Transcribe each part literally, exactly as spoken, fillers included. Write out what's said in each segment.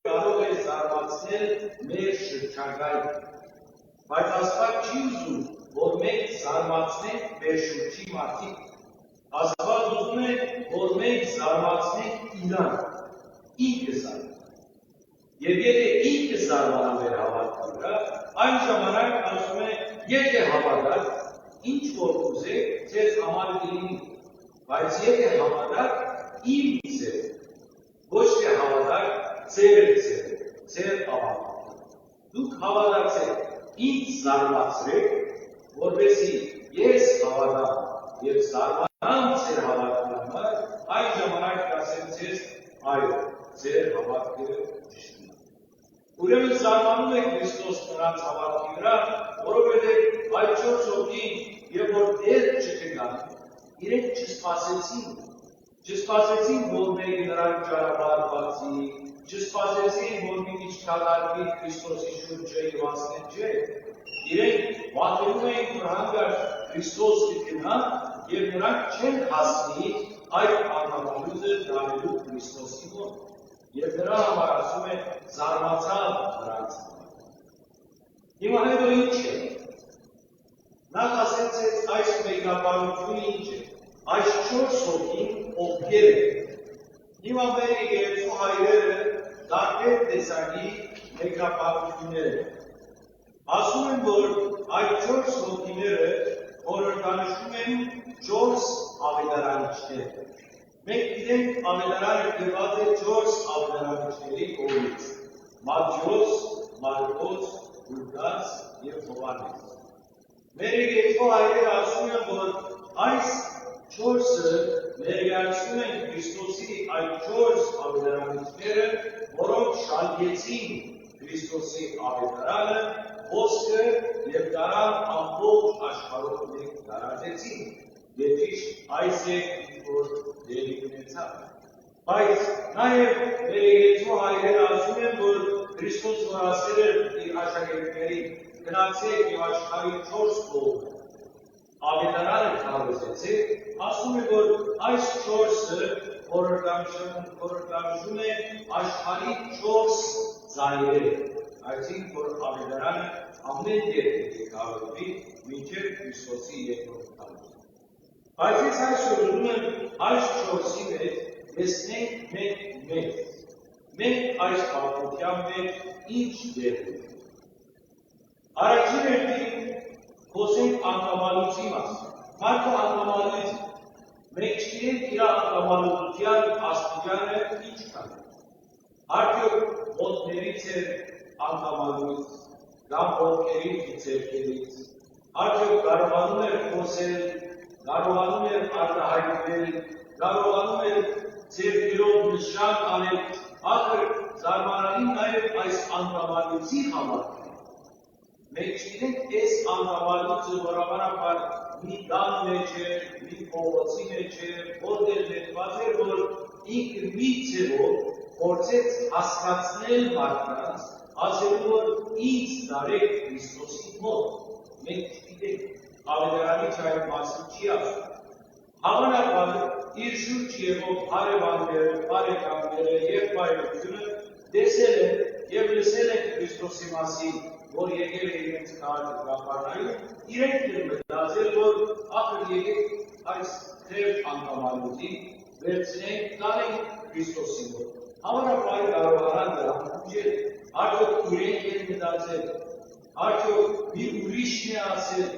կարող է զարմացնել մեր շրջակայքը։ Բայց Աստուած չի ուզում, որ մենք զարմացնենք մեր շուրջի մարդիկ։ Աստուած ուզում է, որ մենք զարմացնենք իրան, ինքը զարմա։ Եւ եթէ ինքը զարմանայ մեր հաւատքի վրայ, այն ժամանակ ասում է. «Եթէ հաւատաք, ինչ որ կ'ուզէք, ձեզ համար կը լինի, բայց եթէ հաւատաք իմ ձեռ, ոչ թէ հաւատաք ձեր ձեռ, ձեր աւանդը։ Դուք հաւատացէք, ինձ զարմացրէք, որպեսզի ես հաւատամ եւ զարմանամ ձեր հաւատքին համար, այն ժամանակ կ'ասեմ ձեզ. այո, ձեր հաւատքը ճշմարիտ է»։ Ուրեմն զարմանում է Քրիստոս նրանց հաւատքի վրայ, որովհետեւ այդ չորս հոգին, երբ որ դեռ չգան, իրենք չսպասեցին, չսպասեցին, որ մէկը նրանք ճանապարհ բացի, չսպասեցին, որ մի քիչ դատարկի Քրիստոսի շուրջը եւ ասեն. «Չէ»։ Իրենք վախենում էին, որ հանկարծ Քրիստոս կը գնայ եւ նրանք չեն հասնի այդ անդամալուծը տանելու Քրիստոսի մօտ։ Եւ նրա համար, ասում է, զարմացան նրանց համար։ Հիմա հետո ի՞նչ է։ Նախ ասեցի, այս մեկնաբանությունը ի՞նչ է։ Այս չորս հոգին ովքեր են։ Հիմա մեր եկեղեցու հայրերը տարբեր տեսակի մեկնաբանություններ են։ Ասում են, որ այդ չորս հոգիները խորհրդանշում են չորս աւետարանիչներ։ Մենք գիտենք, աւետարանը գրուած է չորս աւետարանիչների կողմից. Մատթէոս, Մարկոս, Ղուլկաս եւ Յովհաննէս։ Մեր եկեղեցու հայրերը ասում են, որ այս չորսը ներկայացնում են Քրիստոսի այդ չորս աւետարանիչները, որոնք շալկեցին Քրիստոսի աւետարանը, ոսկը, եւ տարան ամբողջ աշխարհով մէկ տարածեցին։ Եւ ճիշտ այս է, ինչ որ տեղի ունեցաւ։ Բայց նաեւ մեր եկեղեցու հայրերը ասում են, որ Քրիստոս որ ասել էր իր աշակերտներին. «Գնացէք եւ աշխարհի չորս կողմը աւետարանը քարոզեցէք», ասում է, որ այս չորսը խորհրդանշում, խորհրդանշում է աշխարհի չորս ծայրերը, այսինքն որ աւետարանը ամէն տեղ պիտի քարոզուի մինչեւ Քրիստոսի երկրորդ գալուստը։ Բայց ես այսօր ուզում եմ այս չորսի մէջ տեսնենք մենք մեզ, մենք այս պատմութեան մէջ ինչ դեր ունենք։ Առաջին հերթին խօսենք անդամալուծի մասին։ Մարդը անդամալուծ է։ Մենք չգիտենք իր անդամալուծութեան աստիճանը ինչքան է։ Արդեօք ոտքերից էր անդամալուծ, կամ ոտքերից ու ձեռքերից։ Արդեօք կարողանում էր խօսել, կարողանում էր արտահայտվել, կարողանում էր ձեռքերով նշան անել։ Ախր զարմանալին նաեւ այս անդամալուծի համար է։ Մենք չգիտենք, այս անդամալուծը, որովհանաբար, մի տան մէջ էր, մի փողոցի մէջ էր, որտեղ նետուած էր, որ ինքը մի ձեւով փորձեց հասկացնել մարդկանց, ասելու, որ ինձ տարեք Քրիստոսի մօտ։ Մենք չգիտենք, աւետարանիչը այդ մասին չի ասում։ Հաւանաբար, իր շուրջ եղող հարեւանները, բարեկամները, եղբայրությունը տեսել են եւ լսել են Քրիստոսի մասին, որ եկել է իրենց քաղաքը Կապարնայում, իրենք էլ մտածել, որ ախր եկեք այս թերթ անդամալուծին, վերցնենք, տանենք Քրիստոսի մոտ։ Հաւանաբար կարողանան դրան բուժել, արդյոք իրենք են մտածել, արդյոք մի ուրիշն է ասել,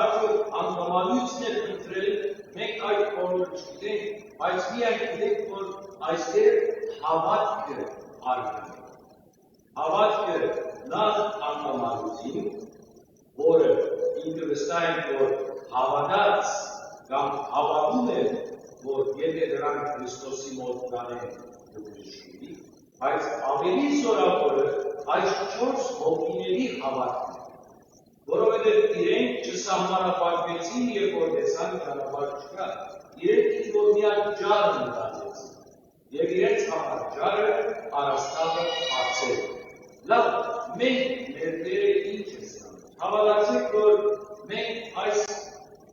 արդյոք անդամալույցն է փնտրել, մենք այդ բոլորը չգիտենք, բայց միայն գիտենք, որ այստեղ հաւատքը առկա է։ Հաւատքը նախ անդամալուծին, որը ինքը վստահ է, որ հաւատաց կամ հաւատում է, որ եթէ դրան Քրիստոսի մոտ գանեն, կը բժշկուի, բայց ավելի զորաւորը այս չորս հոգիների հաւատն է, որովհետեւ իրենք չսահմանափակվեցին, երբ որ տեսան ճանապարհ չկայ, իրենք ինչ որ միակ ճարը մտածեցին, եւ իրենց համար ճարը առաստաղը բացել։ Լավ, մենք մեր Տէրը ինչ ենք անում։ Հաւատացեք, որ մենք այս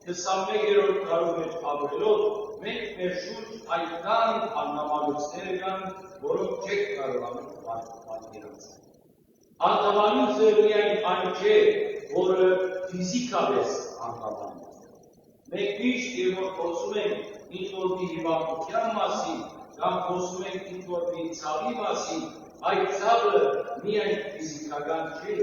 քսանմեկերորդ դարու մէջ ապրելով, Մենք մեր շուրջ այդքան անդամալուծներ կան, որոնք չեք կարողանում պատ-, պատկերացնել։ Անդամալուծը միայն այն չէ, որը ֆիզիկապես անդամալուծ է։ Մենք միշտ, երբ որ խոսում ենք ինչ-որ մի հիվանդության մասին, կամ խոսում ենք ինչ-որ մի ցաւի մասին, այդ ցաւը միայն ֆիզիկական չէ։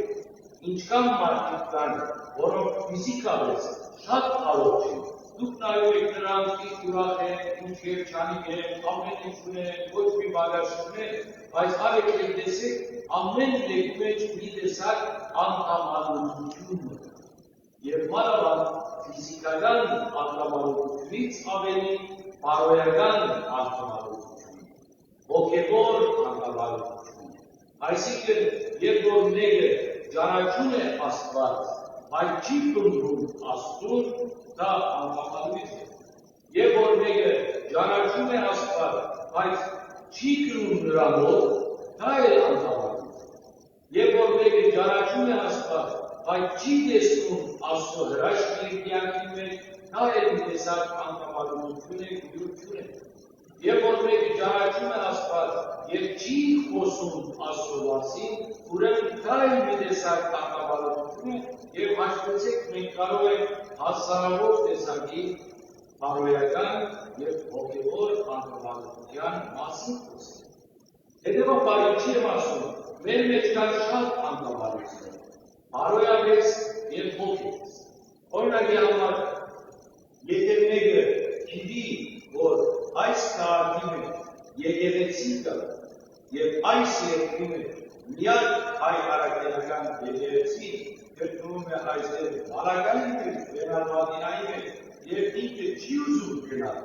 Ինչքան մարդիկ կան, որոնք ֆիզիկապես շատ առողջ են, դուք նայում եք նրանք, ինչ ուրախ են, ինչ երջանիկ են, ամեն ինչ ունեն, ոչ մի բաժնեալ չունեն, բայց արեք եւ տեսեք, ամեն մեկի մէջ մի տեսակ անդամալուծություն մը կայ։ Եւ մանաւանդ ֆիզիկական անդամալուծությունից աւելի բարոյական անդամալուծություն, հոգեւոր անդամալուծություն։ Այսինքն, երբ որ մեկը ճանաչում է Աստուած, բայց չի փնտռում Աստուծուն, դա անդամալուծ է։ Երբ որ մեկը ճանաչում է Աստուած, բայց չի կրում նրա մոտ, դա էլ անդամալուծ է։ Երբ որ մեկը ճանաչում է Աստուած, բայց չի տեսնում Աստուծոյ հրաշքը իր կեանքին մէջ, դա էլ մի տեսակ անդամալուծություն է, գոյություն է։ Երբ որ մեկը ճանաչում է Աստուած եւ չի խօսում Աստուծոյ մասին, ուրեմն դա էլ մի տեսակ անդամալուծություն է, եւ հաշտեցեք, մենք կարող ենք հազարաւոր տեսակի բարոյական եւ հոգեւոր անդամալուծության մասին խօսել։ Հետեւաբար ինչի՞ եմ ասում, մեր մէջ կան շատ անդամալուծներ, բարոյապէս եւ հոգեպէս։ Օրինակի համար, եթէ մէկը գիտի, որ այս քաղաքի մէջ եկեղեցի կայ, եւ այս երկրի մէջ միակ հայ առաքելական եկեղեցին գտնվում է այս մալակայի մէջ, Բենալմադինայի մէջ, եւ ինքը չի ուզում գնալ,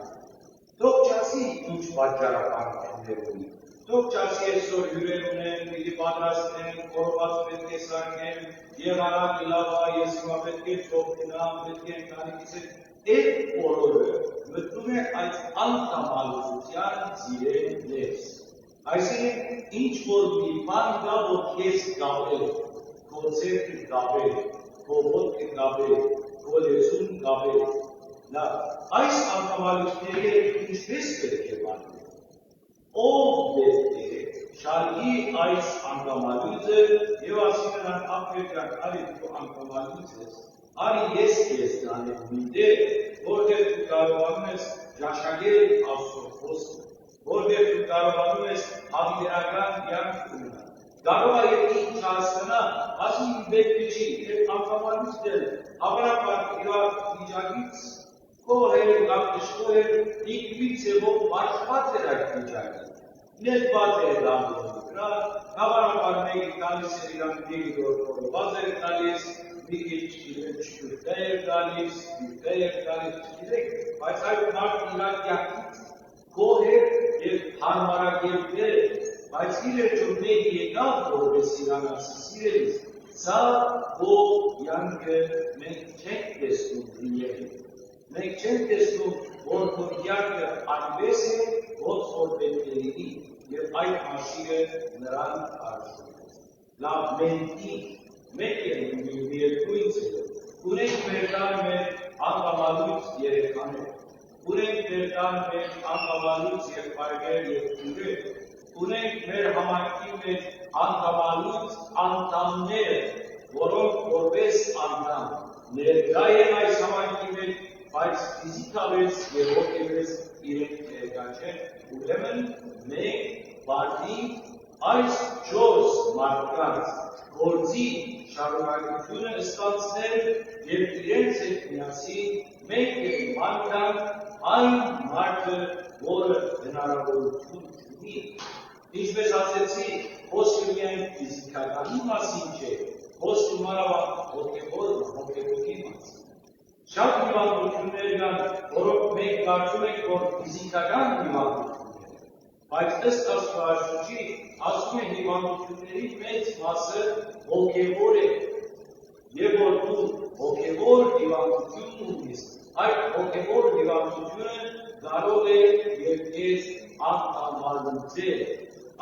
թող չասի ինչ պատճառաբանություններ ունի։ Թող չասի այսօր հիւրեր ունեմ, պիտի պատրաստեմ, խորոված պէտք է սարքեմ, եղանակ լաւ ա, ես հիմա պէտք է թող գնամ, պէտք է ընտանիքս հետ։ Այդ բոլորը մտնում է այդ անդամալուծութեան ծիրէն ներս։ Այսինքն, ինչ որ մի բան կայ, որ քեզ կապեր, քո ձեռքը կապեր, քո ոտքը կապեր, քո լեզուն կապեր, լա, այս անդամալուծների հետ ինչպէս պէտք է վարվի։ Ո՞վ պէտք է շարքի այս անդամալուծը եւ ասի նրան. «Ախ, Տէր ջան, արի դու անդամալուծ ես, արի ես քեզ տանեմ մի տեղ, որտեղ դու կարողանում ես ճաշակել Աստուծոյ խօսքը, որտեղ դու կարողանում ես հաւիտենական կեանք ունենալ»։ Կարող է, երբ ինք չհասնանայ, ասի. «Իմ պէտք չի, այդ անդամալուծն էլ, հաւանաբար, իրավիճակից գոհ էր կամ դժգոհ էր, ինք մի ձեւով մաշված էր այդ վիճակին։ Նետված էր լամպոնի վրայ, հաւանաբար մէկը տալիս էր իրան, մէկը դոր խորոված էր տալիս, մի քիչ, չգիտեմ, չկուտա էր տալիս, կուտա էր տալիս, չգիտեմ, բայց այդ մարդը իրան կեանքից գոհ էր եւ յարմարակերպ էր, բայց ի վերջոյ մէկը եկաւ, որպէս իրան ասի. Սիրելիս, սա քո կեանքը մենք չենք տեսնում իրեն»։ Մենք չենք տեսնում, որ քո կեանքը այնպէս է, ոնց որ պէտք է լինի, եւ այդ մաշիկը նրան արժանի։ Լաւ, մենք ինք, մենք ենք, մի, մի երկու ինձ է, ունենք մեր տան մեր անդամալուծ երեխաներ, ունենք մեր տան մեր անդամալուծ եղբայրներ եւ քոյրեր, ունենք մեր համայնքի մեջ անդամալուծ անդամներ, որոնք որպես անդամ ներկայ են այս համայնքի մեջ, բայց ֆիզիկապես եւ հոգեպես իրենք ներկայ չեն, ուրեմն մենք պարտք այս չորս մարդկանց գործի շարունակությունը ստանձնել եւ իրենց հետ միասին մենք ենք անդամ այն մարդը, որը հնարավորություն չունի։ Ինչպես ասեցի, խոսքը միայն ֆիզիկականի մասին չէ, խոսքը մանաւանդ հոգեւոր, հոգեւորի մասին։ Շատ հիվանդություններ կան, որոնք մենք կարծում ենք, որ ֆիզիկական հիվանդություններ են, բայց ըստ Աստուածաշունչի, ասում է, հիվանդությունների մեծ մասը հոգեվոր է։ Երբ որ դու հոգեվոր հիվանդություն ունիս, այդ հոգեվոր հիվանդությունը կարող է եւ քեզ անդամալուծել։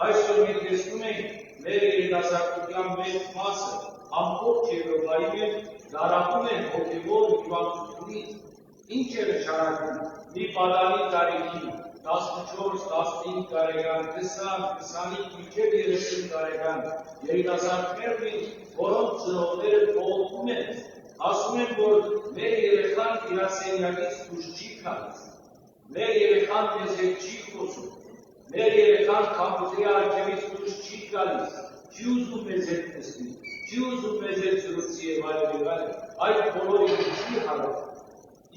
Այսօր մենք տեսնում ենք, մեր երիտասարդության մեծ մասը ամբողջ Եվրոպայի մեջ տառապում են հոգեվոր հիվանդությունից։ Ի՞նչ է նշանակում մի պատանի տարիքին, տասնչորս, տասնհինգ տարեկան, քսան, քսանհինգ, մինչեւ երեսուն տարեկան երիտասարդներն են, որոնց ծնողները պողպում են, ասում են, որ մեր երեխան իր սենյակից դուրս չի գալիս, մեր երեխան մեզ հետ չի խօսում, մեր երեխան կամպիւտերի առջեւից դուրս չի գալիս, չի ուզում մեզ հետ նստի, չի ուզում մեզ հետ զրուցի եւ այլն եւ այլն։ Այդ բոլորը ինչի՞ հարաճ,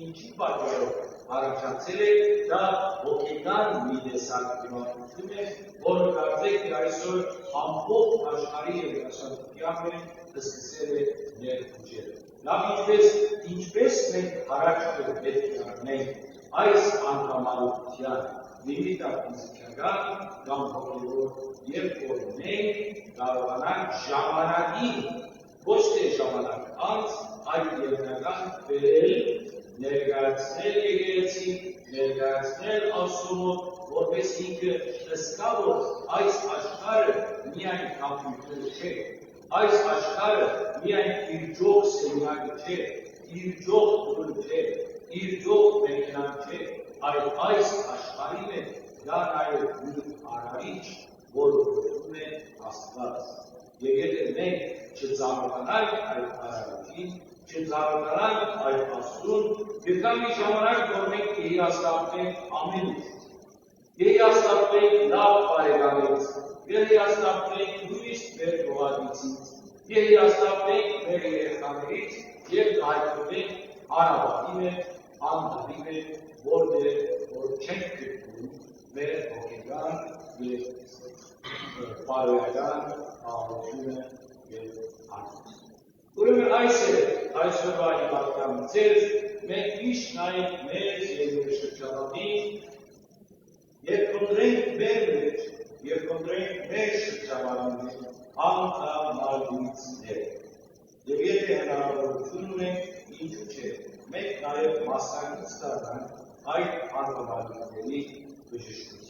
ինչի՞ պատճառով առաջացել է, դա հոգեկան մի տեսակ դիմադրութիւն է, որը կարծեք թէ այսօր ամբողջ աշխարհի երիտասարդութեան մէջ սկսել է ներխուժել։ Լավ, ինչպես, ինչպես մենք առաջ պետք է առնենք այս անդամալութեան, միմիթ ֆիզիքական կամ հոգեոր, երբ որ մենք կարողանանք ժամանակին, ոչ թէ ժամանակ անց, այդ եղնական բերել, ներկայացնել եկեղեցի, ներկայացնել Աստուծոյ, որպէս ինքը ըսկայ, որ այս աշխարհը միայն կամպիւտեր չէ, այս աշխարհը միայն իր ջող սենյակը չէ, իր ջող տունը չէ, իր ջող մեքենան չէ, այլ այս աշխարհի մէջ կայ նաեւ մի արարիչ, որը կոչուում է Աստուած։ Եւ եթէ մենք չծանօթանանք այդ արարիչին, չծանօթանանք այդ Աստուծուն, կգայ մի ժամանակ, որ մենք կհիասթափենք ամէն ինչ։ Կհիասթափենք լաւ բարեկամից, կհիասթափենք ուրիշ մեր գողագիծից, կհիասթափենք մեր երեխաներից եւ կհայտնվենք անապատի մէջ, անտառի մէջ, որտեղ որ չենք գտնում մեր հոգեկան եւ բարոյական աղաչումը եւ հարցը։ Ուրեմն այս է այսօրվա իմ ատկամիցեր, մենք միշտ նայենք մեզ եւ մեր շրջապատին, եւ կընտրենք մեր մէջ, եւ կընտրենք մեր շրջապատին մէջ անդամալիցներ։ Եւ եթէ հնարավորութիւն ունենք, ինչու՞ չէ, մենք նաեւ մասնակից դառնանք այդ անդամալիցների բժշկութեան։